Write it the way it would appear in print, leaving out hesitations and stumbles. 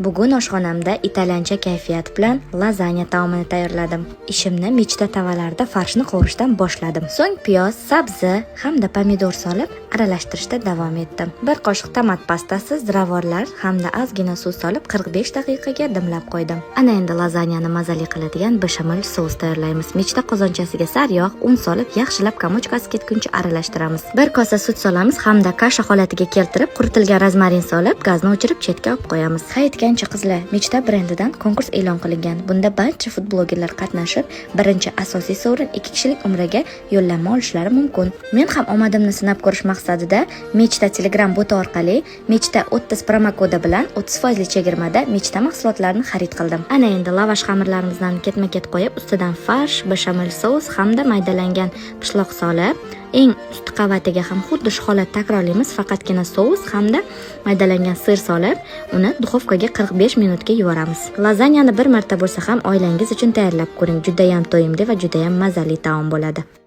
Bugun oshxonamda italyancha kayfiyat bilan lazanya taomini tayyorladim. Ishimni Mechta tavalarida farshni qovurishdan boshladim. So'ng piyoz, sabzi hamda pomidor solib aralashtirishda davom etdim. Bir qoshiq tomat pastasi, ziravorlar hamda ozgina suv solib 45 daqiqaga dimlab qo'ydim. Ana endi lazanyani mazali qiladigan beshamel sous tayyorlaymiz. Mechta qozonchasiga sariyog', un solib, yaxshilab комочка si ketguncha aralashtiramiz. Bir kosa sut solamiz hamda kasha holatiga keltirib, quritilgan rozmarin solib, gazni o'chirib, chetga olib qo'yamiz. Ha, aytgancha, qizlar, Mechta brendidan konkurs e'lon qilingan. Bunda barcha food blogerlar qatnashib, birinchi asosiy sovrin ikki kishilik umraga yo'llanma olishlari mumkin. Men ham omadimni sinab ko'rish maqsadida Mechta Telegram boti orqali Mechta 30 promokodi bilan 30 foizli chegirmada Mechta mahsulotlarini xarid qildim. Ana endi lavash xamirlarimizni ketma-ket qo'yib, ustidan farsh, beshamel sous hamda maydalangan pishloq solib, eng usti qavatiga ham xuddi shu holat takrorlaymiz, faqatgina sous hamda maydalangan sir solib, uni duxovkaga 45 minutga yuboramiz. Lazanyani bir marta bo'lsa ham oilangiz uchun tayyorlab ko'ring. Judayam to'yimli va judayam mazali taom bo'ladi.